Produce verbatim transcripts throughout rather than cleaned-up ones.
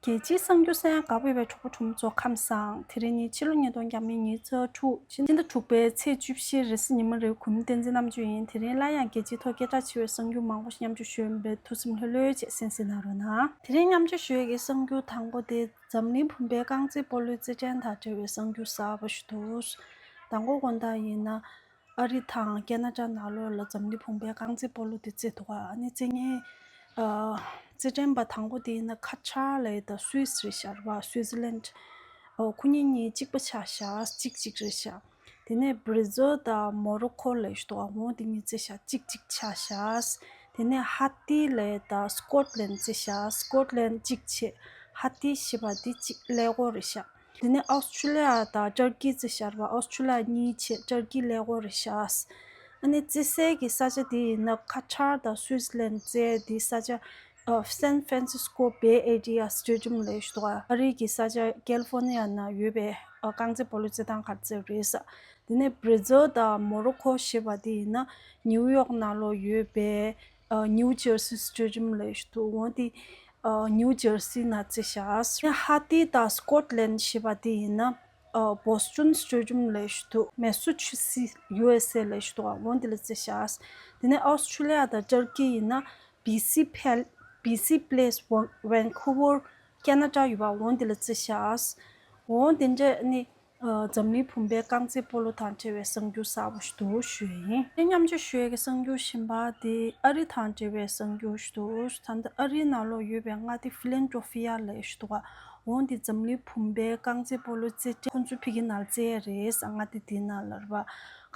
རྒྱལ་སྤྱིའི་གསར་འགྱུར་གསན་ཡག་དགའ་པོ་ཡོད་པའི་གྲོགས་པོ་གྲོགས་མོ་ཚོ་ཁམས་བཟང་། དེ་རིང་ནི་ཕྱི་ལོ་ཉིས་སྟོང་ཉི་ཤུ་རྩ་དྲུག་ཕྱི་ཟླ་དྲུག་པའི་ཚེས་བཅུ་བཞི་རེས་གཟའ་ཉི་མ་རེད། གུས་མོ་བསྟན་འཛིན་རྣམ་དཔྱོད་ཡིན། དེ་རིང་སླར་ཡང་རྒྱལ་སྤྱིའི་ཐོག་སྐད་གྲགས་ཆེ་བའི་གསར་འགྱུར་མང་པོ་ཞིག་མཉམ་སྤྱོད་ཞུ་ཡིན་པས་ཐུགས་སེམས་ལྷོད་ལྷོད་བྱས་གསན་གཟིགས་གནང་རོགས་གནང་། དེ་རིང་མཉམ་སྤྱོད་ཞུ་ཡག་གི་གསར་འགྱུར་དང་པོ་དེ་འཛམ་གླིང་བུམ་པའི་རྐང་རྩེད་སྤོ་ལོའི་རྩེད་འགྲན་དང་འབྲེལ་བའི་གསར་འགྱུར་གསར་པ་ཞིག་འདུག་དང་པོ་དགོངས་དག་ཡིན་ན། ཨ་རི་དང་ཁེ་ན་ཌ་ནང་ལོགས་ལ་འཛམ་གླིང་བུམ་པའི་རྐང་རྩེད་སྤོ་ལོ་དེ་རྩེ་འདུག་ག་ཨ་ནི་རྩེད་མཁན། ཨ། རྩེད་འགྲན་པ་དང་པོ་དེ་ཡིན་ན་ཁ་ཆར་ལབ་ཡག་དང་སུད་སི་རེད་ཤག་རེད་པ། སུད་སི་ལན། ཨོ། ཁོ་གཉིས་གཉིས་གཅིག་པ་ཆགས་ཤག་གཅིག་གཅིག་རེད་ཤག་དེ་ནས་བྷར་ཛིལ་དང་མོ་རོ་ཁོ་ལབ་ཡག་འདུག་ག་འོ་དེ་གཉིས་རྩེ་ཤག་གཅིག་གཅིག་ཆགས་ཤག་དེ་ནས་ཧ་ཏི་ལབ་ཡག་དང་སི་ཀོཊ་ལན་རྩེ་ཤག་སི་ཀོཊ་ལན་གཅིག་བྱས། ཧ་ཏི་ཞེས་པ་དེ་གཅིག་ཀླད་ཀོར་རེད་ཤག་དེ་ནས་ཨོ་སི་ཁྲུ་ལི་ཡ་དང་ཊར་ཀི་རྩེ་ཤག་རེད་པ། ཨོ་སི་ཁྲུ་ལི་ཡ་གཉིས་བྱས་ཊར་ཀི་ཀླད་ཀོར་རེད་ཤག་ཨ་ནི་རྩེ་སའི་གི་ས་ཆ་དེ་ཡིན་ན་ཁ་ཆར་དང་སུད་སི་ལན་རྩེ་དེ་ས་ཆ། ཨ། San Francisco Bay Area Stadium ལབ་ཡག་འདུག་ག་ཨ་རིའི་གི་ས་ཆ་ཀལ་ལི་ཧྥོར་ནི་ཡ་ནང་ཡོད་པའི། ཨ། རྐང་རྩེད་སྤོ་ལོ་རྩེད་ཐང་ཁར་རྩེ་བ་རེད་ཤག་དེ་ནས་བྷར་ཛིལ་དང་མོ་རོ་ཁོ་ཞེས་པ་དེ་ཡིན་ན་ནིའུ་ཡོག་ནང་ལོགས་ཡོད་པའི། ཨ། New Jersey Stadium ལབ་ཡག་འདུག་འོ་དེ། ཨ། ནིའུ་ཇར་སི་ནང་རྩེ་ཤག་ཧ་ཏི་དང་སི་ཀོཊ་ལན་ཞེས་པ་དེ་ཡིན་ན། ཨ། Boston Stadium ལབ་ཡག་འདུག་མེ་སུ་ཆུ་སི་ཡུ་ཨེས་ཨེ་ལབ་ཡག་འདུག་འོ་དེ་ལ་རྩེ་ཤག་དེ་ནས་ཨོ་སི་ཁྲུ་ལི་ཡ་དང་ཊར་ཀི་ཡིན་ན་བྷི་སི་ཕལ། བྷི་སི་པི་ལེ་སི་ཝན་ཁུ་ཝར་ཁེ་ན་ཌ་ཡོད་པ་འོ་དེ་ལ་རྩེ་ཤག་འོ་དེ་འདྲ་ནི། ཨ། འཛམ་གླིང་བུམ་པའི་རྐང་རྩེད་སྤོ་ལོ་དང་འབྲེལ་བའི་གསར་འགྱུར་གསར་པ་ཞིག་འདུག་ཞུ་ཡག་ཡིན། དེ་མཉམ་སྤྱོད་ཞུ་ཡག་གི་གསར་འགྱུར་གཞན་པ་དེ་ཨ་རི་དང་འབྲེལ་བའི་གསར་འགྱུར་ཞིག་འདུག་ད་ལྟ་ཨ་རིའི་ནང་ལོགས་ཡོད་པའི་མངའ་སྡེ་ཕི་ལན་ཌོལ་ཕི་ཡ་ལབ་ཡག་འདུག་ག་འོ་དེ་འཛམ་གླིང་བུམ་པའི་རྐང་རྩེད་སྤོ་ལོ་རྩེད་འགྲན་ཁོང་ཚོས་ཕ་གི་ནང་ལ་རྩེ་ཡག་རེད། མངའ་སྡེ་དེའི་ནང་ལ་རེད་པ།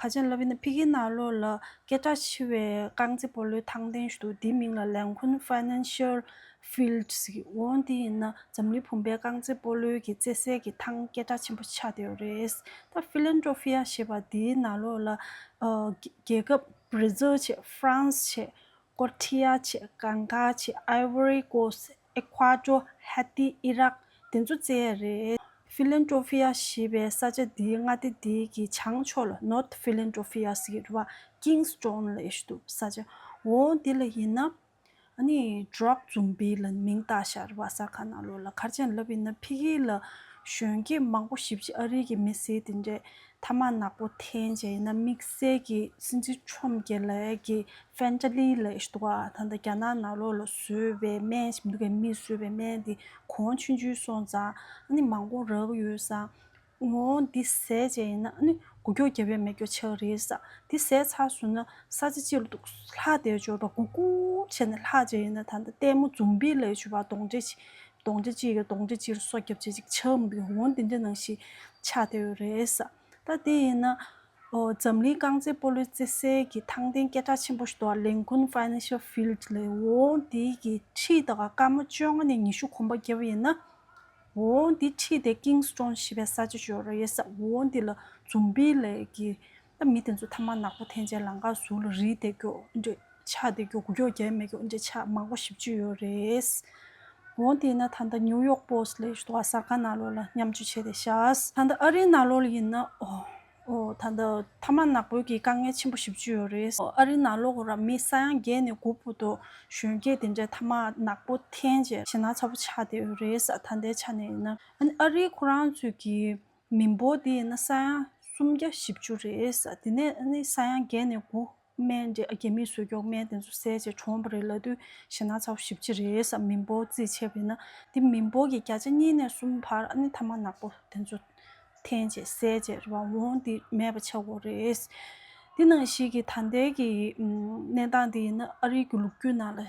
ག་རེ་ལབ་ཡིན་ན་ཕ་གིའི་ནང་ལོགས་ལ་སྐད་གྲགས་ཆེ་བའི་རྐང་རྩེད་སྤོ་ལོའི་ཐང་རྟེན་ཞིག་འདུག་དེའི་མིང་ལ་Lincoln Financial Field ཟེར། འོ་དེ་ཡིན་ན་འཛམ་གླིང་བུམ་པའི་རྐང་རྩེད་སྤོ་ལོའི་གི་རྩེད་སའི་གི་ཐང་སྐད་གྲགས་ཆེན་པོ་ཆགས་བསྡད་ཡོད་རེད། ད་ཕི་ལན་ཌོལ་ཕི་ཡ་ཞེས་པ་དེའི་ནང་ལོགས་ལ། ཨ། རྒྱལ་ཁབ་བྷར་ཛིལ་བྱས། ཧྥ་རན་སི་བྱས། ཀོ་ཊི་ཡ་བྱས། གང་ག་བྱས། ཨའི་ཝོ་རི་ཀོ་སི། ཨེ་ཀུ་ཝ་ཌོར། ཧ་ཏི། ཨི་རག་དེ་ཚོ་རྩེ་ཡག་རེད། ཕི་ལན་ཌོལ་ཕི་ཡ་ཞེས་པའི་ས་ཆ་འདིའི་མངའ་སྡེ་འདིའི་གི་བྱང་ཕྱོགས་ལ་North Philadelphia ཟེར་གྱི་རེད་པ། Kingstone ལབ་ཡག་འདུག་ས་ཆ། འོ་འདི་ལ་ཡིན་ན། ཨ་ནི་ཌྲག་ཛོམ་བྷི་ལབ་མིང་བཏགས་ཤག་རེད་པ། གསར་ཁང་ནང་ལོགས་ལ་ག་རེ་བྱས་ལབ་ཡིན་ན་ཕ་གི་ལ་གཞོན་སྐྱེས་མང་པོ་ཞེ་པོ་ཅིག་ཨ་རིའི་གི་མི་སེར་དེ་འདྲས་ཐ་མག་ནག་པོ་འཐེན་བྱས་ཡིན་ན་དམིགས་བསལ་གྱི་སྲིད་འཛིན་ཁྲོམ་གྱི་ལ་ཡག་གི་ཕན་ཊ་ལི་ལབ་ཡག་འདུག་ག་ད་ལྟ་རྒྱ་ནག་ནང་ལོགས་ལ་བཟོས་པའི་སྨན་ཞིག་འདུག་གས། མིས་བཟོས་པའི་སྨན་དེ་གོང་ཆུང་ཆུང་སོང་ཙང་ཨ་ནི་མང་པོ་རག་གི་ཡོད་ཙང་། འོ་འདི་ཟས་བྱས་ཡིན་ན་ཨ་ནི་འགུལ་སྐྱོད་རྒྱབ་ཡག་མེད་སྐྱོ་ཆགས་ཀྱི་རེད་ཟེར། འདི་ཟས་ཚར་སོང་ན་ས་ཆ་གཅིག་ལ་འདུག་ལྷག་བསྡད་ཆོག་ར། གུག་གུག་བྱས་ནས་ལྷག་བྱས་ཡིན་ན་ད་ལྟ་ལྟད་མོ་ཛོམ་བྷི་ལབ་ཡག་ཆོག་པ། གདོང་འདྲེ་ཆེ། གདོང་འདྲེ་གཅིག་གིས་གདོང་འདྲེ་གཅིག་ལ་སོ་བརྒྱབ་བྱས་ཅིག་ཆགས་མི་འདུག་འོ་འདི་འདྲ་ནང་བཞིན་ཆགས་བསྡད་ཡོད་རེད་ཟེར། ད་དེ་ཡིན་ན། ཨོ། འཛམ་གླིང་རྐང་རྩེད་སྤོ་ལོའི་རྩེད་སའི་གི་ཐང་རྟེན་སྐད་གྲགས་ཆེན་པོ་ཞིག་འདུག་ག Lincoln Financial Field ལབ། འོ་འདི་གི་འཁྲིས་དེ་ག་སྐར་མ་བཅོ་ལྔ་ནས་ཉི་ཤུ་གོམ་པ་བརྒྱབ་པ་ཡིན་ན། འོ་འདི་འཁྲིས་དེ་Kingstone ཞེས་པའི་ས་ཆ་ཞིག་ཡོད་རེད་ཟེར། འོ་འདི་ལ་ཛོམ་བྷི་ལབ་ཡག་གི་ད་མི་དེ་ཚོ་ཐ་མག་ནག་པོ་འཐེན་བྱས་ལམ་ཁ་ཟུར་ལ་རིལ་བསྡད་ཀྱོག་འདྲ་ཆགས་བསྡད་ཀྱོག་འགུལ་སྐྱོད་རྒྱག་ཡག་མེད་ཀྱོག་འདྲ་ཆགས་མང་པོ་ཞེ་པོ་ཅིག་ཡོད་རེད། འོ་དེ་ཡིན་ན་ད་ལྟ་ནིའུ་ཡོག་པོ་སི་ཊི་ལབ་ཡག་འདུག་ག་གསར་ཁང་ནང་ལོགས་ལ་མཉམ་སྤྱོད་བྱས་བསྡད་ཤག་ད་ལྟ་ཨ་རིའི་ནང་ལོགས་ལ་ཡིན་ན། ཨོ། ཨོ། ད་ལྟ་ཐ་མག་ནག་པོའི་གི་དཀའ་ངལ་ཆེན་པོ་ཞེ་པོ་ཅིག་ཡོད་རེད། ཨོ། ཨ་རིའི་ནང་ལོགས་ལ་མི་ས་ཡ་བརྒྱད་ནས་དགུ་བར་དུ་གཞོན་སྐྱེས་དེ་འདྲས་ཐ་མག་ནག་པོ་འཐེན་བྱས་ཞེད་སྣང་ཚ་པོ་ཆགས་བསྡད་ཡོད་རེད་ཟེར། ད་ལྟའི་ཆ་ནས་ཡིན་ན། ཨ་ནི་ཨ་རིའི་ཁོ་རང་ཚོའི་གི་མི་འབོར་དེ་ཡིན་ན་ས་ཡ་སུམ་བརྒྱ་བཞི་བཅུ་རེད་ཟེར། དེ་ནས་ཨ་ནི་ས་ཡ་བརྒྱད་ནས་དགུ། སྨན་དེ་རྒྱ་མིས་བཟོས་ཀྱོག་སྨན་དེ་ཚོ་ཟས་བྱས་གྲོངས་པ་རེད་ལབ་དུས་ཞེད་སྣང་ཚ་པོ་ཞེ་པོ་ཅིག་རེད་ཟེར། མི་འབོར་རྩིས་བྱས་པ་ཡིན་ན་དེ་མི་འབོར་གྱི་བརྒྱ་ཆ་གཉིས་ནས་གསུམ་བར་ཨ་ནི་ཐ་མག་ནག་པོ་དེ་ཚོ་འཐེན་བྱས་ཟས་བྱས་རེད་པ། འོ་དེ་མེད་པ་ཆགས་ཀྱི་ཡོད་རེད། དེ་ནང་བཞིན་གྱི་ད་ལྟའི་གི་གནས་སྟངས་དེ་ཡིན་ན་ཨ་རིའི་གི་ལོ་རྒྱུས་ནང་ལ།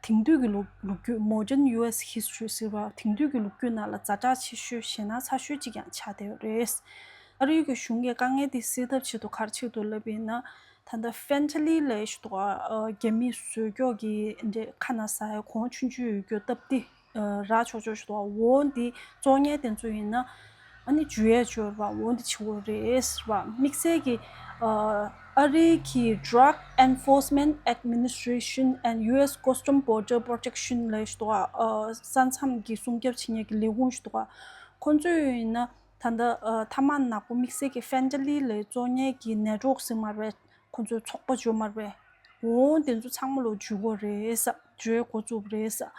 དེང་དུས་ཀྱི་ལོ་ལོ་རྒྱུས། Modern U S History ཟེར་བ། དེང་དུས་ཀྱི་ལོ་རྒྱུས་ནང་ལ་ཛ་དྲག་ཆེ་ཤོས་ཞེད་སྣང་ཚ་ཤོས་ཅིག་ཀྱང་ཆགས་བསྡད་ཡོད་རེད། ཨ་རིའི་གི་གཞུང་གིས་དཀའ་ངལ་འདི་སེལ་ཐབས་ཆེད་དུ་ག་རེ་བྱེད་ཀྱི་འདུག་ལབ་པ་ཡིན་ན། ད་ལྟ་ཕན་ཊ་ལི་ལབ་ཡག་ཞིག་འདུག་ག་ཨ། རྒྱ་མིས་བཟོས་ཀྱོག་གི་འདྲ་ཁ་ན་ཟ་ཡག་གོང་ཆུང་ཆུང་ཡོད་ཀྱོག་སྟབས་བདེ། ཨ། རག་ཆོག་ཆོག་ཞིག་འདུག་ག་འོ་འདི་བཙོང་མཁན་དེ་ཚོ་ཡིན་ན། ཨ་ནི་འཇུ་ཡག་འཇུ་བ་འོ་འདི་བྱེད་དགོས་རེད་ཟེར་བ། དམིགས་བསལ་གྱི་ཨ། ཨ་རིའི་གི་Drug Enforcement Administration and U S Custom Border Protection ལབ་ཡག་ཞིག་འདུག་ག་ཨ། ས་མཚམས་ཀྱི་སྲུང་སྐྱོབ་བྱེད་མཁན་གྱི་ལས་ཁུངས་ཤིག་འདུག་ག་ཁོང་ཚོས་ཡིན་ན་ད་ལྟ་ཨ། ཐ་མག་ནག་པོ་དམིགས་བསལ་གྱི་ཕན་ཊ་ལི་ལབ་ཡག་བཙོང་མཁན་གྱི་ནེཊ་ཝོག་ཟེར་མ་རེད་པས། ཁོང་ཚོའི་ཚོགས་པ་བརྗོད་མ་རེད་པས། འོ་དེ་ཚོ་ཚང་མ་ལོ་འཇུ་དགོས་རེད་ཟེར། འཇུ་ཡག་འགོ་བཙུགས་པ་རེད་ཟེར།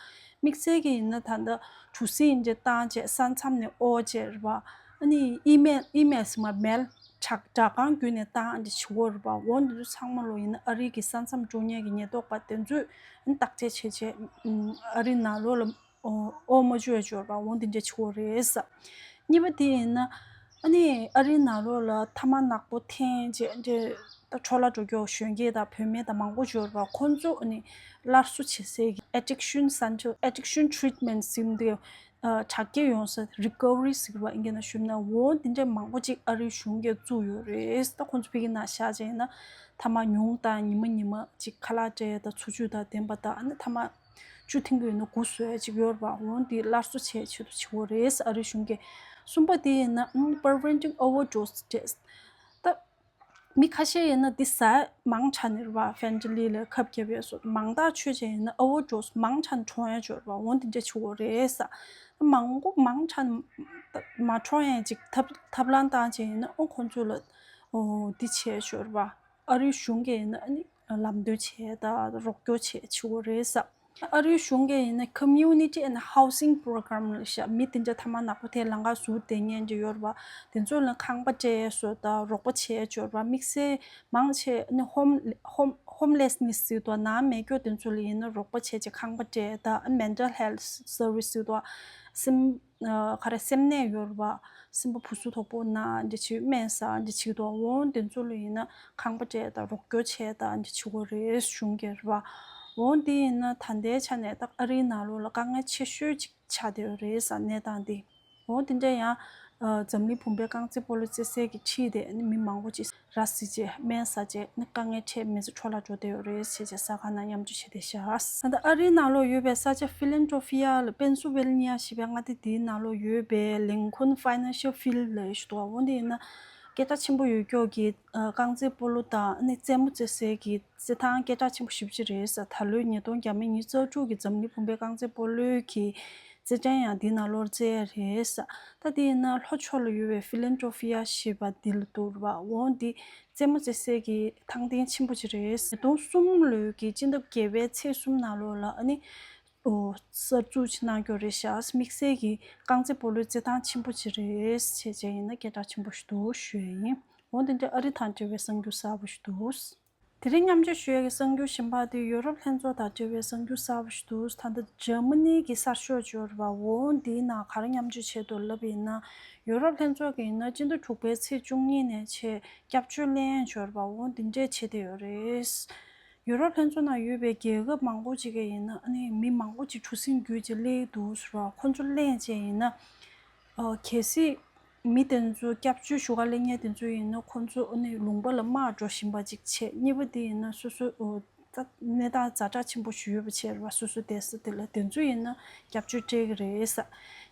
དམིགས་བསལ་གྱི་ཡིན་ན་ད་ལྟ་གྲུ་གཟིངས་འདི་བཏང་བྱས་ས་མཚམས་ནས་དབོར་བྱས་རེད་པ། ཨ་ནི་ཨི་མེལ་ཨི་མེལ་ཟེར་མ་མེལ་དྲ་སྒྲ་སྒང་བརྒྱུད་ནས་བཏང་འདི་བྱེད་དགོས་རེད་པ། འོ་འདི་ཚོ་ཚང་མ་ལོ་ཡིན་ན་ཨ་རི་གི་ས་མཚམས་འབྱོར་མཁན་གྱི་ཉེན་རྟོག་པ་དེ་ཚོས་ཨ་ནི་བརྟག་དཔྱད་བྱས་བྱས་ཨ་རི་ནང་ལོགས་ལ་དབོར་མ་བཅུག་ཡ་བཅུག་རེད་པ། འོ་འདི་འདྲ་བྱེད་དགོས་རེད་ས། གཉིས་པ་དེ་ཡིན་ན་ཨ་ནི་ཨ་རི་ནང་ལོགས་ལ་ཐ་མག་ནག་པོ་འཐེན་བྱས་འདི་ད་འཕྲོ་བརླག་འགྲོ་མཁན་གཞོན་སྐྱེས་དང་བུད་མེད་དང་མང་པོ་ཡོད་རེད་པ། ཁོང་ཚོ་ནི་སླར་གསོ་བྱེད་སའི་གི་Addiction Center Addiction Treatment Center དེ་དྲག་སྐྱེད་ཡོང་ས་Recovery ཟེར་བ་ཨིན་སྐད་ནང་ཞུས་ན། འོ་འདི་འདྲ་མང་པོ་ཅིག་ཨ་རིའི་གཞུང་གིས་བཙུགས་ཡོད་རེད། ད་ཁོང་ཚོ་ཕ་གི་ནང་བཞག་བྱས་ན་ཐ་མག་ཉུང་དང་ཉི་མ་ཉི་མ་ཅིག་ཁ་ལག་སྤྲད་དང་འཚོ་བཅུད་དང་ལྡན་པ་དང་ཨ་ནི་ཐ་མག་བཅུ་འཐེན་གྱི་ཡོད་ན་དགུ་བཟོ་ཡ་ཅིག་ཡོད་རེད་པ། འོ་འདི་སླར་གསོ་བྱེད་ཆེད་དུ་བྱེད་དགོས་རེད་ཨ་རིའི་གཞུང་གིས། གསུམ་པ་དེ་ཡིན་ན་Preventing Overdose རེད། ད་མི་ཁ་ཤས་ཡིན་ན་འདི་ཟ་མང་དྲགས་ནས་རེད་པ། Fentanyl ལ་ཁབ་བརྒྱབ་ཡས་སོགས་མང་དག་མཆོད་བྱས་ཡིན་ན་Overdose མང་དྲགས་ནས་འཁྲུངས་ཡ་ཡོད་རེད་པ། འོ་འདི་འདྲ་བྱེད་དགོས་རེད་ས། མང་པོ་མང་དྲགས་ནས་མ་འཁྲུངས་ཡ་ཅིག་ཐབས་ཐབས་ལམ་བཏང་བྱས་ཡིན་ན་ཨོ་ཁོང་ཚོ་ལ་ཨོ་འདི་བྱས་ཡོད་རེད་པ། ཨ་རིའི་གཞུང་གིས་ཡིན་ན་ཨ་ནི་ལམ་སྟོན་བྱས་དང་རོགས་སྐྱོར་བྱས་བྱེད་དགོས་རེད་ས། ཨ་རིའི་གཞུང་གིས་ཡིན་ན་Community and Housing Program ལ་ཤ་མི་དེ་འདྲ་ཐ་མག་ནག་པོ་དེ་ལམ་ཁ་ཟུར་བསྡད་མཁན་ཅིག་ཡོད་རེད་པ། དེ་ཚོ་ལ་ཁང་པ་སྤྲད་སོགས་དང་རོགས་པ་བྱས་ཡོད་རེད་པ། དམིགས་བསལ་མང་ཆེ་ནི་Home Home Homelessness ཟེར་དང་ནང་མེད་སྐྱོ་དེ་ཚོ་ལ་ཡིན་ན་རོགས་པ་བྱས་ཅིག་ཁང་པ་སྤྲད་དང་Mental Health Service ཟེར་དང་སེམས་ག་རེ་སེམས་ནད་ཡོད་རེད་པ། སེམས་པ་བུ་སུ་དོག་པོ་ན་འདི་བྱེད་སྨན་ཟ་འདི་བྱེད་དོ་འོང་དེ་ཚོ་ལ་ཡིན་ན་ཁང་པ་སྤྲད་དང་རོགས་སྐྱོར་བྱས་དང་འདི་བྱེད་དགོས་རེད་གཞུང་གིས་རེད་པ། འོང་དེ་ཡིན་ན་ད་ལྟའི་ཆ་ནས་ད་ཨ་རིའི་ནང་ལོགས་ལ་དཀའ་ངལ་ཆེ་ཤོས་ཅིག་ཆགས་བསྡད་ཡོད་རེད་ས་གནས་སྟངས་འདི། འོང་དེ་འདྲ་ཡང་འཛམ་གླིང་བུམ་པའི་རྐང་རྩེད་སྤོ་ལོ་རྩེད་སའི་གི་ཁྲིད་དེ་ནི་མི་མང་པོ་ཅིག་ར་བཟི་བྱས་སྨན་ཟ་བྱས་ནི་དཀའ་ངལ་འཕྲད་མི་ཚེ་འཕྲོ་བརླག་འགྲོ་བསྡད་ཡོད་རེད་ཞེས་བྱས་གསར་ཁང་ནང་མཉམ་སྤྱོད་བྱས་བསྡད་ཤག་ད་ལྟ་ཨ་རིའི་ནང་ལོགས་ཡོད་པའི་ས་ཆ་ཕི་ལན་ཌོ་ཕི་ཡ་ལ་པེན་སུ་ཝེལ་ནི་ཡ་ཞེས་པའི་མངའ་སྡེ་དེའི་ནང་ལོགས་ཡོད་པའི་ལིང་ཁོན་ཕའི་ནན་ཤལ་ཕིལ་ལབ་ཞུ་འདུག་འོ་འདི་ཡིན་ན་སྐད་གྲགས་ཆེན་པོ་ཡོད་ཀྱོག་གི་རྐང་རྩེད་སྤོ་ལོ་དང་ནི་རྩེད་མོ་རྩེ་སའི་གི་རྩེད་ཐང་སྐད་གྲགས་ཆེན་པོ་ཞེ་པོ་ཅིག་རེད་ས། ད་ལོའི་ཉིས་སྟོང་ཉི་ཤུ་རྩ་དྲུག་གི་འཛམ་གླིང་བུམ་པའི་རྐང་རྩེད་སྤོ་ལོའི་གི་རྩེད་འགྲན་ཡང་འདི་ནང་ལོགས་རྩེ་ཡ་རེད་ས། ད་དེ་ཡིན་ན་ལྷོ་ཕྱོགས་ལ་ཡོད་པའི་ཕི་ལན་ཌོ་ཕི་ཡ་ཞེས་པ་འདི་ལ་འདུག་ར་འོང་འདི་རྩེད་མོ་རྩེ་སའི་གི་ཐང་སྟེང་ཆེན་པོ་ཅིག་རེད། ཉིས་སྟོང་གསུམ་ལོའི་གི་སྤྱི་ཟླ་བརྒྱད་པའི་ཚེས་གསུམ་ནང་ལོགས་ལ་ཨ་ནི་ཨོ་གསར་འཛུགས་ཅིག་གནང་ཀྱོག་རེད་ཤག་དམིགས་བསལ་གི་རྐང་རྩེད་སྤོ་ལོའི་རྩེད་ཐང་ཆེན་པོ་ཅིག་རེད་ཞེས་བྱས་ཡིན་ན་སྐད་གྲགས་ཆེན་པོ་ཞིག་འདུག་ཞུ་ཡ་ཡིན། འོང་འདི་འདྲ་ཨ་རི་དང་འབྲེལ་བའི་གསར་འགྱུར་གསར་པ་ཞིག་འདུག་དེ་རིང་མཉམ་སྤྱོད་ཞུ་ཡས་ཀྱི་གསར་འགྱུར་གཞན་པ་དེ་ཡོ་རོབ་ལྷན་ཚོགས་དང་འབྲེལ་བའི་གསར་འགྱུར་གསར་པ་ཞིག་འདུག་ད་ལྟ་འཇར་མ་ནི་གི་གསར་ཤོག་འབྱོར་བ་འོ་འདིའི་ནང་ག་རེ་མཉམ་སྤྱོད་བྱས་འདུག་ལབ་ཡིན་ན། ཡོ་རོབ་ལྷན་ཚོགས་ཀྱིས་ཡིན་ན་སྤྱི་ཟླ་དྲུག་པའི་ཚེས་བཅུ་གཉིས་ནས་བྱས་སྐྱབས་བཅོལ་ལེན་འབྱོར་བ་འོ་འདི་འདྲས་བྱེད་བསྡད་ཡོད་རེད། ཡོ་རོབ་ལྷན་ཚོགས་ནང་ཡོད་པའི་རྒྱལ་ཁབ་མང་པོ་ཅིག་གིས་ཡིན་ན་ཨ་ནི་མི་མང་པོ་ཅིག་གྲུ་གཟིངས་བརྒྱུད་ཅིག་སླེབས་འདུག་ཟེར་བ་ཁོ་ཚོ་སླེབས་བྱས་ཡིན་ན། ཨ་གལ་སྲིད་མི་དེ་ཚོ་སྐྱབས་བཅོལ་ཞུ་ག་སླེབས་མཁན་དེ་ཚོ་ཡིན་ན་ཁོ་ཚོ་ཨ་ནི་ལུང་པ་ལ་དམག་འགྲོ་བཞིན་པ་ཅིག་བྱས། གཉིས་པ་དེ་ཡིན་ན་སོ་སོ་ཨོ་ད་གནས་སྟངས་ཛ་དྲག་ཆེན་པོ་ཞིག་ཡོད་པ་བྱས་རེད་བ། སོ་སོ་བསྡད་ས་དེ་ལ་དེ་ཚོ་ཡིན་ན་སྐྱབས་བཅོལ་སྤྲད་ཀྱི་རེད་ས།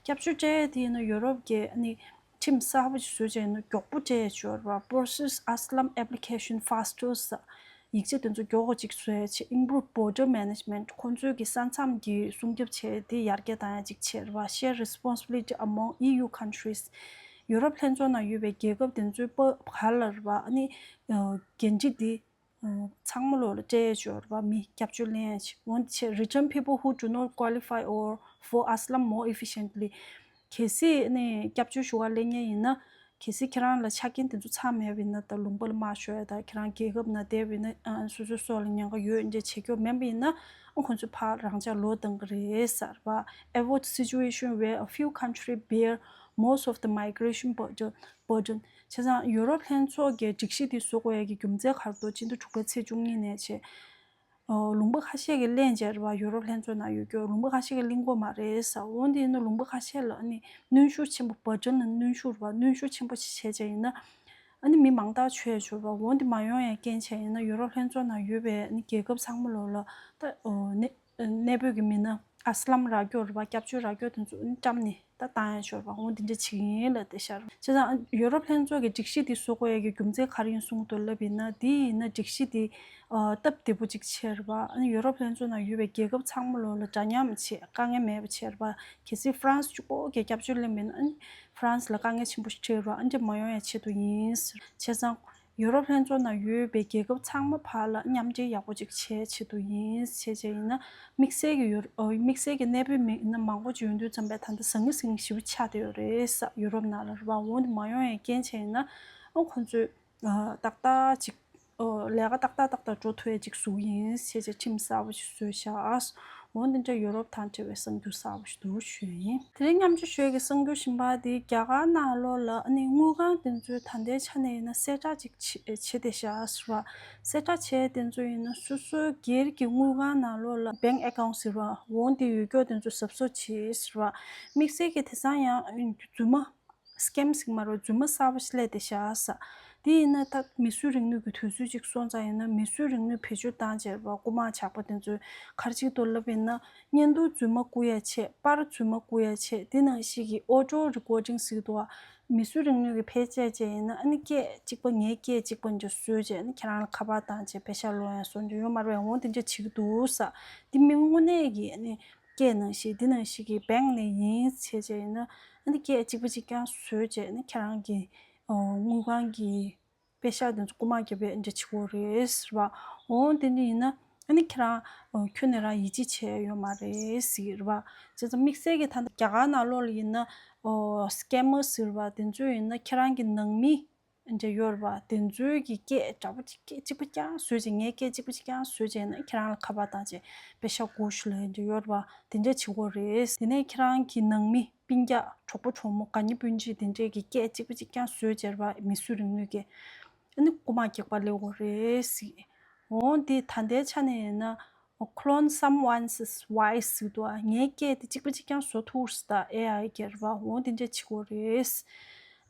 སྐྱབས་བཅོལ་སྤྲད་དེ་ཡིན་ན་ཡོ་རོབ་ཀྱི་ཨ་ནི་ཁྲིམས་གསར་པ་ཞིག་བཟོས་བྱས་ཡིན་ན་མགྱོགས་པོ་སྤྲད་ཡ་ཅིག་ཡོད་རེད་བ། Process Asylum Application Faster ས། ཡིག་ཆ་དེ་ཚོ་མགྱོགས་པོ་ཅིག་བཟོ་ཡ་ཆེད་Improved Border Management ཁོང་ཚོའི་གི་ས་མཚམས་ཀྱི་སྲུང་སྐྱོབ་བྱས་དེ་ཡར་རྒྱས་བཏང་ཡ་ཅིག་བྱས་རེད་བ། Share Responsibility Among E U Countries ཡོ་རོབ་ལྷན་ཚོགས་ནང་ཡོད་པའི་རྒྱལ་ཁབ་དེ་ཚོའི་བར་ལ་རེད་བ། ཨ་ནི་འགན་འཁྲི་འདི་ཚང་མ་ལོག་ལ་སྤྲད་ཡ་ཅིག་ཡོད་རེད་བ། མི་སྐྱབས་བཅོལ་ལེན་ཡ་ཅིག་འོན་ཏེ་Return people who do not qualify or for asylum more efficiently གལ་སྲིད་ནི་སྐྱབས་བཅོལ་ཞུ་ག་སླེབས་མཁན་ཡིན་ན། གལ་སྲིད་ཁྱེད་རང་ལ་ཆ་རྐྱེན་དེ་ཚོ་ཚང་མེད་པ་ཡིན་ན་ད་ལུང་པ་ལ་དམག་ཤོར་ཡ་ད་ཁྱེད་རང་རྒྱལ་ཁབ་ནང་བསྡད་པ་ཡིན་ན་ཨ་སོ་སོའི་སྲོག་ལ་ཉེན་ཁ་ཡོད་འདྲ་བྱེད་རྒྱུ་མེད་པ་ཡིན་ན་ཨ་ཁོང་ཚོས་ཕར་རང་འཇགས་ལོག་བཏང་གི་རེད་ཟེར་བ། Avoid situation where a few countries bear most of the migration burden burden བྱས་ཙང་ཡོ་རོབ་ལྷན་ཚོགས་ཀྱི་སྒྲིག་གཞི་འདི་བཟོ་དགོས་ཡ་གི་རྒྱུ་མཚན་ག་རེ་འདུག་སྤྱི་ཟླ་དྲུག་པའི་ཚེས་བཅུ་གཉིས་ནས་བྱས། ཨོ་ལུང་པ་ཁ་ཤས་ཀྱིས་ལེན་བྱས་རེད་བ། ཡོ་རོབ་ལྷན་ཚོགས་ནང་ཡོད་རྒྱུ་ལུང་པ་ཁ་ཤས་ཀྱིས་ལེན་གྱི་ཡོད་མ་རེད་ཟེར། འོ་འདི་ཡིན་ན་ལུང་པ་ཁ་ཤས་ལ་ཨ་ནི་གནོན་ཤུགས་ཆེན་པོ་བར་སྐྲུན་ལ་གནོན་ཤུགས་རེད་བ། གནོན་ཤུགས་ཆེན་པོ་ཞིག་བྱས་བྱས་ཡིན་ན་ཨ་ནི་མི་མང་དག་ཆོས་བྱོས་རེད་བ། འོ་འདི་མ་ཡོང་ཡ་རྐྱེན་བྱས་ཡིན་ན་ཡོ་རོབ་ལྷན་ཚོགས་ནང་ཡོད་པའི་ཨ་ནི་རྒྱལ་ཁབ་ཚང་མ་ལོག་ལ་ད་ཨོ་གནས་གནས་སྤོས་ཀྱི་མི་སྣ་ཨ་སི་ལམ་རག་རྒྱུ་རེད་བ། སྐྱབས་བཅོལ་རག་རྒྱུ་དེ་ཚོ་ཨ་ནི་བཀྲམ་ནས། ད་བཏང་ཡ་ཆོག་པ་འོང་འདི་འདྲ་བྱེད་ཀྱི་ཡིན་ལབ་དེ་ཤར། བྱས་ཙང་ཡོ་རོབ་ལྷན་ཚོགས་ཀྱི་སྒྲིག་གཞི་འདི་བཟོ་དགོས་ཡ་གི་རྒྱུ་མཚན་ག་རེ་ཡིན་གསུངས་འདུག་ལབ་ཡིན་ན། འདི་ཡིན་ན་སྒྲིག་གཞི་འདི་ཨ་སྟབས་བདེ་པོ་ཅིག་བྱས་རེད་པ། ཨ་ནི་ཡོ་རོབ་ལྷན་ཚོགས་ནང་ཡོད་པའི་རྒྱལ་ཁབ་ཚང་མ་ལོག་ལ་འདྲ་མཉམ་བྱས་དཀའ་ངལ་མེད་པ་བྱས་རེད་པ། གལ་སྲིད་ཧྥ་རན་སི་གཅིག་པོ་གི་སྐྱབས་བཅོལ་ལེན་པ་ཡིན་ན་ཨ་ནི་ཧྥ་རན་སི་ལ་དཀའ་ངལ་ཆེན་པོ་ཞིག་འཕྲད་རེད་པ། ཨ་ནི་འདྲ་མ་ཡོང་ཡ་ཆེད་དུ་ཡིན་ཟེར། བྱས་ཙང་། ཡོ་རོབ་ལྷན་ཚོགས་ནང་ཡོད་པའི་རྒྱལ་ཁབ་ཚང་མ་བར་ལ་མཉམ་འབྲེལ་ཡག་པོ་ཅིག་བྱེད་ཆེད་དུ་ཡིན། བྱས་བྱས་ཡིན་ན་དམིགས་བསལ་གྱི་ཡོ་རོ་ཨོ་དམིགས་བསལ་གྱི་གནས་སྤོས་མི་སྣ་མང་པོ་ཅིག་ཡོང་དུས་ཙམ་པས་ད་ལྟ་ཟང་ངེ་ཟིང་ངེ་ཞེ་པོ་ཆགས་བསྡད་ཡོད་རེད་ས། ཡོ་རོབ་ནང་ལ་རེད་བ། འོ་འདི་མ་ཡོང་ཡའི་རྐྱེན་བྱས་ཡིན་ན་ཨོ་ཁོང་ཚོས་ཨ་ཏག་ཏག་ཅིག་ཨོ་ལས་ཀ་ཏག་ཏག་ཏག་ཏག་འགྲོ་ཐུབ་ཡ་ཅིག་བཟོ་གི་ཡིན་བྱས་བྱས་ཁྲིམས་གསར་པ་ཞིག་བཟོས་ཤག་འོ་འདི་འདྲ་ཡོ་རོབ་དང་འབྲེལ་བའི་གསར་འགྱུར་གསར་པ་ཞིག་འདུག་ཞུས་ཡིན། དེ་རིང་མཉམ་ཞུགས་ཞུ་ཡས་ཀྱི་གསར་འགྱུར་གཞན་པ་དེ་རྒྱ་གར་ནང་ལོགས་ལ་ཨ་ནི་དངུལ་ཁང་དེ་ཚོས་ད་ལྟའི་ཆ་ནས་ཡིན་ན་གསལ་བསྒྲགས་ཅིག་བྱེད་བྱེད་བསྡད་ཤག་ཟེར་བ། གསལ་བསྒྲགས་བྱས་དེ་ཚོ་ཡིན་ན་སོ་སོའི་སྒེར་གྱི་དངུལ་ཁང་ནང་ལོགས་ལ་bank account་ཟེར་བ་འོ་འདི་ཡོད་སྐྱོ་དེ་ཚོ་གཟབ་གཟབ་བྱེད་ཟེར་བ། དམིགས་བསལ་གྱི་དེང་སང་ཡང་རྫུན་མ་scam་ཟེར་གྱི་མ་རེད། རྫུན་མ་གསར་པ་ཞིག་སླེབས་བསྡད་ཤག་ཟེར། དེ་ཡིན་ན་ད་མི་གསོད་རིང་ལུགས་ཀྱི་དུས་ཚོད་ཅིག་སོང་ཙང་ཡིན་ན་མི་གསོད་རིང་ལུགས་བེད་སྤྱོད་བཏང་བྱས་རེད་བ། རྐུ་མ་ཇག་པ་དེ་ཚོས་ག་རེ་བྱེད་ཀྱི་འདུག་ལབ་པ་ཡིན་ན་བརྙན་ཐུང་རྫུན་མ་རྐུ་ཡ་ཆེད། པར་རྫུན་མ་རྐུ་ཡ་ཆེད། དེ་ནང་བཞིན་གྱི་auto recording་ཟེར་གྱི་འདུག་བ། མི་གསོད་རིང་ལུགས་ཀྱི་ཕལ་ཆེར་བྱས་ཡིན་ན་ཨ་ནི་སྐད་གཅིག་པ་ངའི་སྐད་གཅིག་པ་འདྲ་བཟོས་བྱས་ཨ་ནི་ཁྱེད་རང་ལ་ཁ་པར་བཏང་བྱས་པེ་ཤག་སློག་ཡ་སོགས་འདྲ་ཡོད་མ་རེད། འོ་དེ་འདྲ་བྱེད་ཀྱི་འདུག་ཟེར། དེ་མི་དངོས་གནས་ཀྱི་ཨ་ནི་སྐད་ནང་བཞིན་འདི་ནང་བཞིན་གྱི་bank་ནས་ཡིན་བྱས་བྱས་ཡིན་ན་ཨ་ནི་སྐད་གཅིག་པ་གཅིག་རྐྱང་བཟོས་བྱས་ཨ་ནི་ཁྱེད་རང་གི་ཨོ་དངུལ་ཁང་གི་པེ་ཤག་དེ་ཚོ་རྐུ་མ་བརྒྱབ་པའི་འདྲ་བྱེད་ཀྱི་ཡོད་རེད་ཟེར་བ། འོ་དེ་འདྲ་ཡིན་ན་ཨ་ནི་ཁྱེད་རང་ཨོ་ཁྱོན་ནས་རང་ཡིད་ཆེས་བྱས་ཡོད་མ་རེད་ཟེར་གྱི་རེད་བ། བྱས་ཙང་དམིགས་བསལ་གྱི་ད་ལྟ་རྒྱ་གར་ནང་ལོགས་ལ་ཡིན་ན་ཨོ་scammer་ཟེར་བ་དེ་ཚོ་ཡིན་ན་ཁྱེད་རང་གི་ནང་མི་འདྲ་ཡོད་རེད་བ། དེ་ཚོའི་གི་སྐད་འདྲ་པོ་གཅིག་སྐད་གཅིག་པ་རྐྱང་བཟོས་བྱས་ངའི་སྐད་གཅིག་པ་གཅིག་རྐྱང་བཟོས་བྱས་ན་ཁྱེད་རང་ལ་ཁ་པར་བཏང་བྱས་པེ་ཤག་དགོས་ཞུ་ལབ་འདྲ་ཡོད་རེད་བ། དེ་འདྲ་བྱེད་ཀྱི་ཡོད་རེད། དེ་ནས་ཁྱེད་རང་གི་ནང་མི་སྤུན་ཀྱག་གྲོགས་པོ་གྲོགས་མོ་དགའ་ཉེ་སྤུན་མཆེད་དེ་འདྲས་ཀྱི་སྐད་གཅིག་པ་གཅིག་རྐྱང་བཟོས་བྱས་རེད་བ། མི་གསོད་རིང་ལུགས་ཀྱི་ཨ་ནི་རྐུ་མ་སྐྱག་པ་སླེབས་ཀྱི་ཡོད་རེད་ཟེར། འོ་འདི་ད་ལྟའི་ཆ་ནས་ཡིན་ན་clone someone's voice་ཟེར་གྱི་འདུག་བ། ངའི་སྐད་དེ་གཅིག་པ་གཅིག་རྐྱང་བཟོ་ཐུབ་ཟེར་ད་AI་གིས་རེད་བ། འོ་དེ་འདྲ་བྱེད་ཀྱི་ཡོད་རེད།